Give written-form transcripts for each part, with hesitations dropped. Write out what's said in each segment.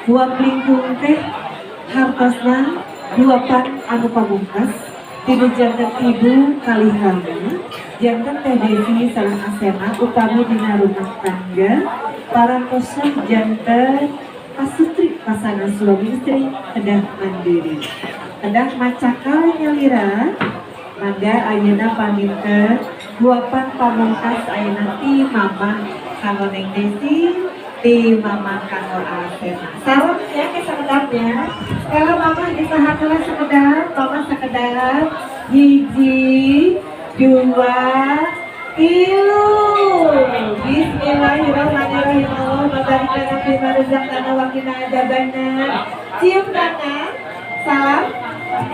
Huap lingkung teh hartosna huapan anu pamungkas ti nu janten ibu kalih rama, janten Teh Desi sareng Asena. Upami dina rumah tangga parantosan janten pasutri pasangan suami istri kedah mandiri, kedah macakal nyalira. Mangga ayeuna panginten huapan pamungkas ayeuna ti Mama kanggo Neng Desi, ti Mama kanggo Asena. Salam ya ke sakedapnya. Kalau Mama disaha sakedap, Mama sakedap. Hiji, dua, tilu. Bismillahirrahmanirrahim. Allahumma barik lana fima razaqtana wa qina adzabannar. Cium tangan, salam,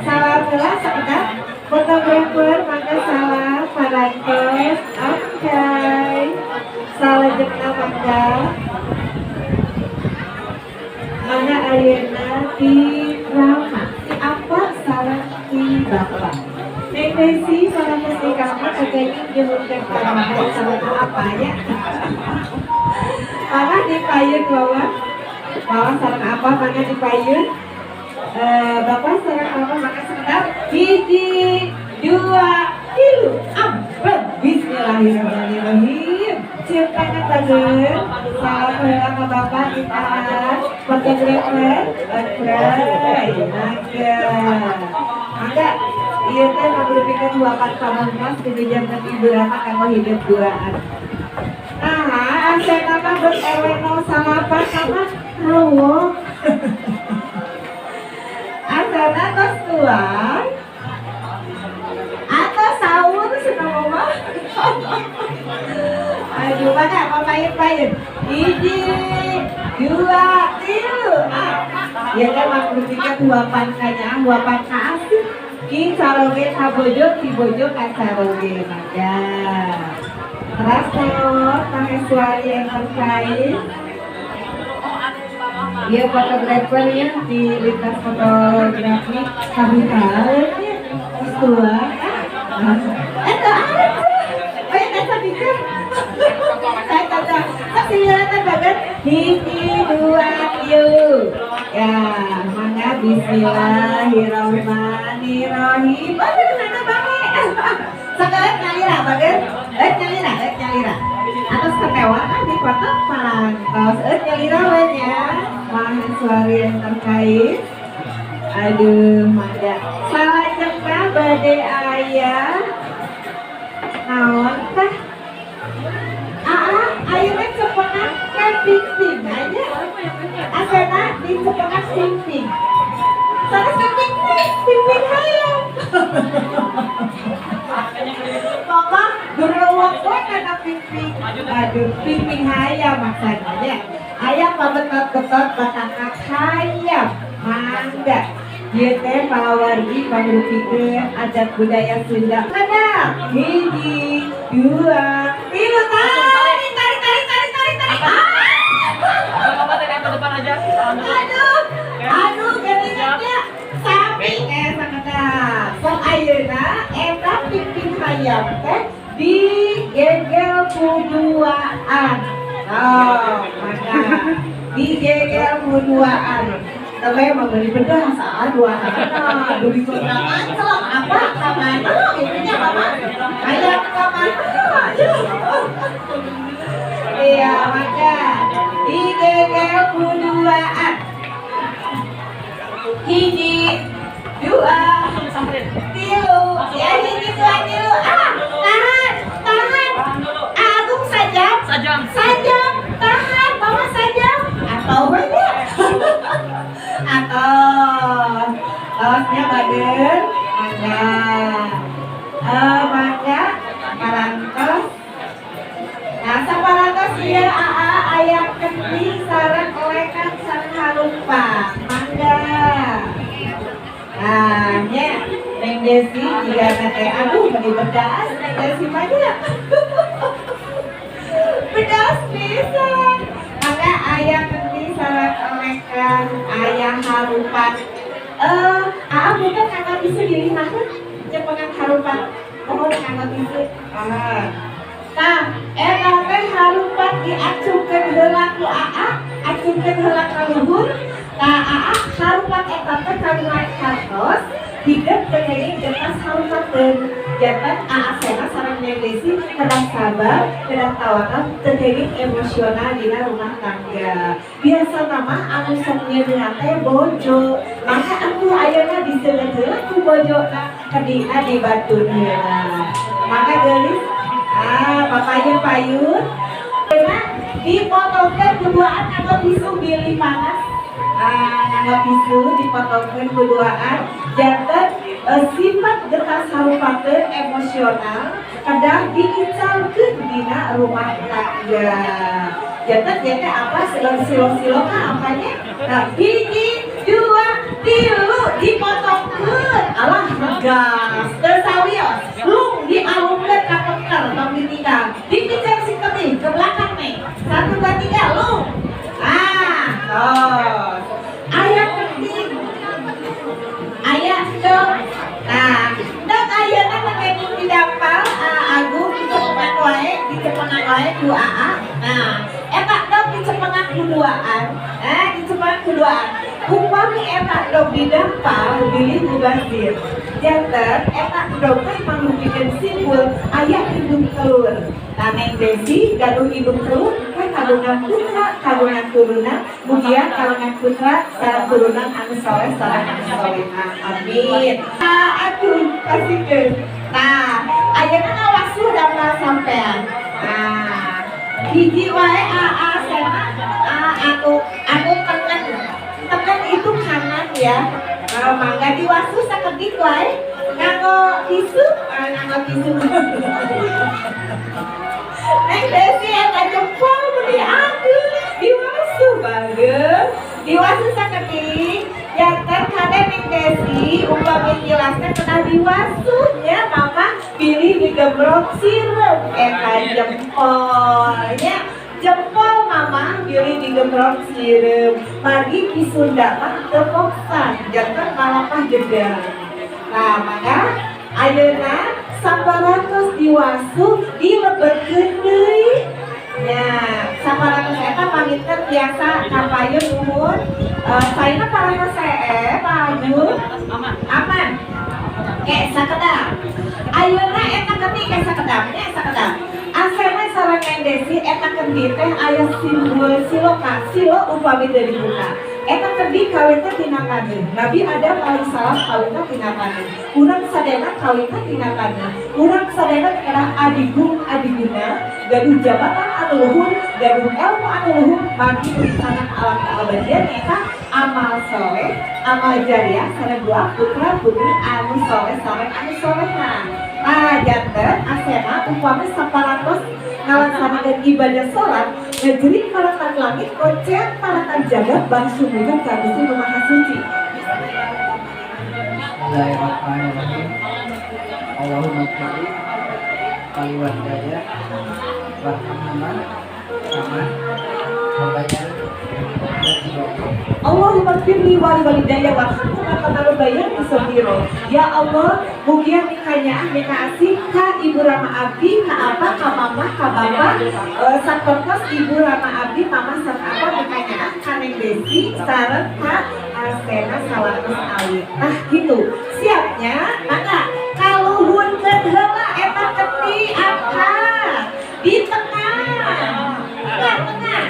salam heula sakedap. Fotografer, mangga salam, parantos, oke. Salajengna mangga. Mangga ayeuna ti Rama, ti apa sareng ti Bapak. Neng Desi sareng nikah mah kayaknya nyebutkeun ka Mama sareng apa ya? Mama di payun bawa. Mama sareng apa, mangga di payun? Eh, Bapak sareng Mama, mangga sekedap. Hiji, dua, tilu, amplop. Bismillahirrahmanirrahim. Cium tangan bagus. Salam heula ka Bapak ditahan. Fotografer, oke. Mangga. Mangga. Ieu teh ngagrupikeun huapan pamungkas di janten ibu rama kanggo hidup duaan. Nah, Asena mah geus RW 08 sama hawo. Asena tos tuang atau sahur senang mama. Aduh, mana payun payun. Hiji, dua, tilu. Ah, ya kan makrupikeun huapan kanya, huapan kaasup. Ki caroge ka bojo, ki bojo ka caroge, mangga. Teras naon Maheswari Enterprise. Iya, fotografer ya di lintas fotografi kabupaten ya. Terus tua. Ah, eh, tuh ada. Oh ya, kan sabika. Saya kata, saksi bagus. Hiji, dua, tilu. Ya, mangga, bismillahirrahmanirrahim. Aduh, mana banget. Sekarang nyalira, bagus. Eh, nyalira, eh, nyalira. Atas ketewa kan di foto parantos. Eh, nyalira we nya. Maheswari Enterprise. Aduh, mangga. Salajengna bade aya naon tah? Aa, ayeuna cepengan ping aja. Asena di cepengan ping. Sanes ping ping ping hayam. Mama gerowok we kana ping-ping. Aduh, ping-ping hayam maksudnya ya. Ayam pabetot-betot batangkak hayam. Mangga. Ieu teh palawargi pangrupikeun adat budaya Sunda. Ada hiji, dua, tilu, tarik, tarik, tarik, tarik, tarik, tarik. Ah! Bapak tadi ke depan aja. Aduh, aduh, geuningannya sami eh sakedap. Sok ayeuna eta ping-ping hayam teh digegel ku duaan. Oh, maka digegel ku duaan. Tapi emang beli pedas, ah, dua anak, beli kontrakan, celak apa, ka mana, itunya mama, ayam ka mana? Iya, maka digegel ku duaan. Hiji, dua, tilu, ya, hiji, dua, tilu, ah, tahan, tahan, Agung sajam, Sajam. Sajam, tahan, bawa sajam, atau banyak, atau, tosnya bager, mangga, eh, mangga, parantos. Nah, saparantos ieu aa aya kendi sareng olekan sareng harupat. Mangga. Nah, nya Neng Desi jika teh, aduh, meni pedas Neng Desi mah nya. Pedas pisan. Mangga aya kendi sareng olekan, aya harupat. Eh, aa bukan nganggo tisu di limahan, nyepengan harupat. Mohon nganggo tisu. Ah. Nah, eta teh harupat diacungkeun heula ku aa, acungkeun heula ka luhur. Tah, aa, harupat eta teh kagungan hartos hidep teu kenging getas harupateun. Janten Aa Sena sareng Neng Desi kedah sabar, kedah tawakal, teu kenging emosional dina rumah tangga. Biasa mah anu sok nyeuneuhan teh bojo. Maka atuh ayeuna diseungeut heula ku bojona, kedina dibantuan heula. Maka geulis, ah, papayun payun. Ayeuna dipotongkeun kuduaan nganggo tisu bilih panas. Ah, nganggo tisu dipotongkeun kuduaan. Janten sifat getas harupateun emosional kedah diicalkeun dina rumah tangga. Janten janten apa silo-silo kah apanya? Nah, hiji, dua, tilu dipotongkeun. Alah, gas. Teu sawios. Lung dialungkeun ka pengker tong ditinggal. Dikejar si ketih ke belakang nih. Satu, dua, tiga, lung. Ah, tos. Aya penting. Aya dok. Nah, dok ayeuna mengkening didampal agung dicepengan wae, dicepengan wae ku aa. Nah, eta dok dicepengan ku duaan. Nah, dicepengan ku duaan. Upami eta dok didampal bilih mubazir. Janten eta dok teh mangrupikeun simbol aya indung telur. Nah, Neng Desi gaduh indung telur teh kagungan putra, kagungan turunan, mugia kagungan putra sareng turunan anu soleh sareng anu solehah. Amin. Ah, atuh pasikeun. Nah, ayeuna ngawasuh dampal sampean. Nah, hiji wae aa sena a anu anu tengen. Tengen itu kanan ya. Nah, mangga diwasuh sakedik wae. Nganggo tisu, ah, nganggo tisu. Neng Desi eta jempol meuni aduh diwasuh banget. Diwasuh sakedik. Janten kade Neng Desi upami jelasna kena diwasuh nya mama pilih digembrong sireum eta jempolnya. Jempol mama pilih digembrong sireum. Margi ki Sunda mah teu poksan, janten malapah jedang. Nah, maka ayeuna saparatos diwasuh dilebetkeun deui. Nya, saparatos eta panginten biasa kapayun nuhun. Saena parantos ee payun Aman. Aman. Ke sakedap. Ayeuna eta kendi ke sakedap nya sakedap. Asena sareng Neng Desi eta kendi teh aya simbol siloka, silo upami teu dibuka. Eta kendi kawitna tina taneuh. Nabi Adam alaihissalam kawitna tina taneuh. Urang sadayana kawitna tina taneuh. Urang sadayana kedah adigung adiguna, gaduh jabatan anu luhur, gaduh ilmu anu luhur, margi di tanah alam keabadian eta amal soleh, amal jariah sareng doa putra putri anu soleh sareng anu soleha. Nah, janten asena upami saparatos ngalaksanakeun ibadah salat, ngajerit maratan langit, koceak maratan jagat, bangsu sumuhun ka Gusti Nu Maha Suci. Bismillahirrahmanirrahim. Allahumma ighfirli wali walidayya warhamhuma kama rabbayani. Allahumma firli wali walidayya warhamhuma kama rabbayani shaghira. Ya Allah, mugia mikanyaah mikaasih ka Ibu Rama Abdi, ka apa, ka mama, ka bapak, sapertos Ibu Rama Abdi, mama sareng apa mikanyaah ka Neng Desi sareng ka Asena salakus awit. Nah gitu. Siapnya, maka kaluhunkeun heula eta kendi apa? Di tengah. Tengah, tengah.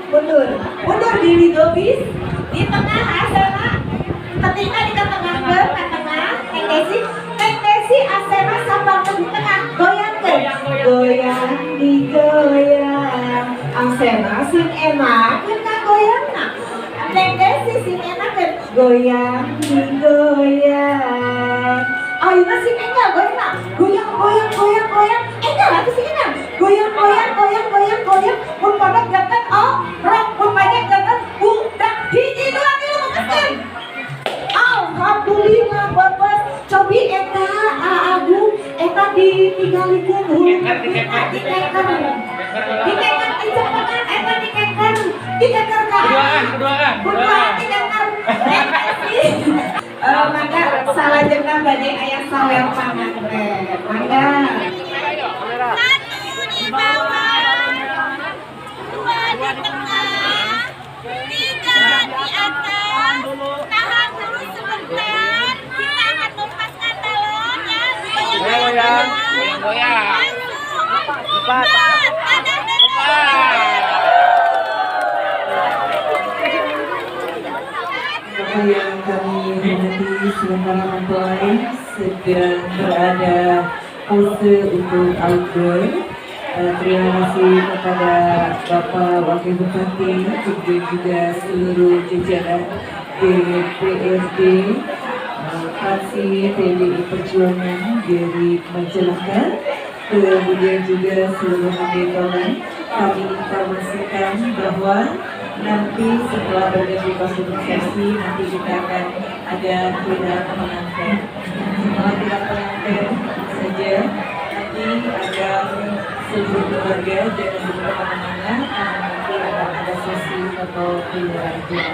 Mundur, mundur diri gobis di tengah asena ketika di tengah ke tengah. Neng Desi, Neng Desi asena sampai ke di tengah, goyangkeun, goyang digoyang asena sing enak ka goyangna. Neng Desi sing enak goyang digoyang. Ayeuna sing enggak goyang, goyang goyang goyang goyang, enggak atuh sing enak goyang goyang goyang goyang goyang. Mun pada jantan oh rok, mun banyak jantan budak. Hiji, dua, tilu, mukeskeun. Alhamdulillah bapak cobi eta Agung eta ditinggalikeun hulu dikeker dikeker dicepetan eta dikeker dikeker ka Keduaan, keduaan. Keduaan dikeker. Eta sih. Mangga salajengna bade aya sawer panganten, mangga. Satu di bawah, dua di tengah, tiga di atas. Goyang. Empat. Empat. Bapak yang kami hormati, sementara mempelai sedang berada pose untuk outdoor. Terima kasih kepada Bapak Wakil Bupati, kemudian juga seluruh jajaran DPRD, fraksi PDI Perjuangan dari Majalengka, kemudian juga seluruh handetolan. Kami informasikan bahwa nanti setelah berganti kostum resepsi, nanti kita akan ada kirap pengantin. Setelah kirap pengantin saja, nanti agar seluruh keluarga jangan dulu kemana-mana karena nanti akan ada sesi foto keluarga.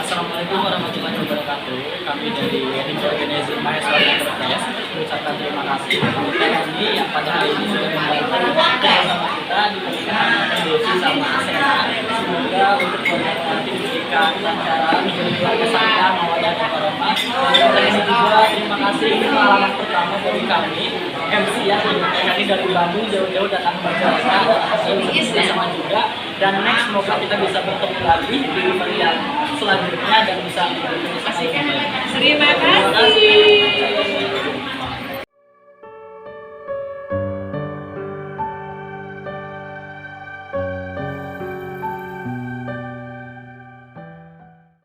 Assalamualaikum warahmatullahi wabarakatuh. Kami dari Wedding Organizer Maheswari Enterprise mengucapkan terima kasih kepada kami yang pada hari ini sudah membantu bersama kita di pernikahan Desi sama Asena. Semoga untuk keluarga pengantin diberikan kelancaran, menjadi keluarga sakinah, mawadah, dan warahmah. Dan ini juga terima kasih, ini pengalaman pertama bagi kami MC ya, kami dari Bandung jauh-jauh datang ke Majalengka dan bisa sama juga. Dan next semoga kita bisa bertemu lagi di event yang selanjutnya dan bisa bekerja sama. Terima kasih.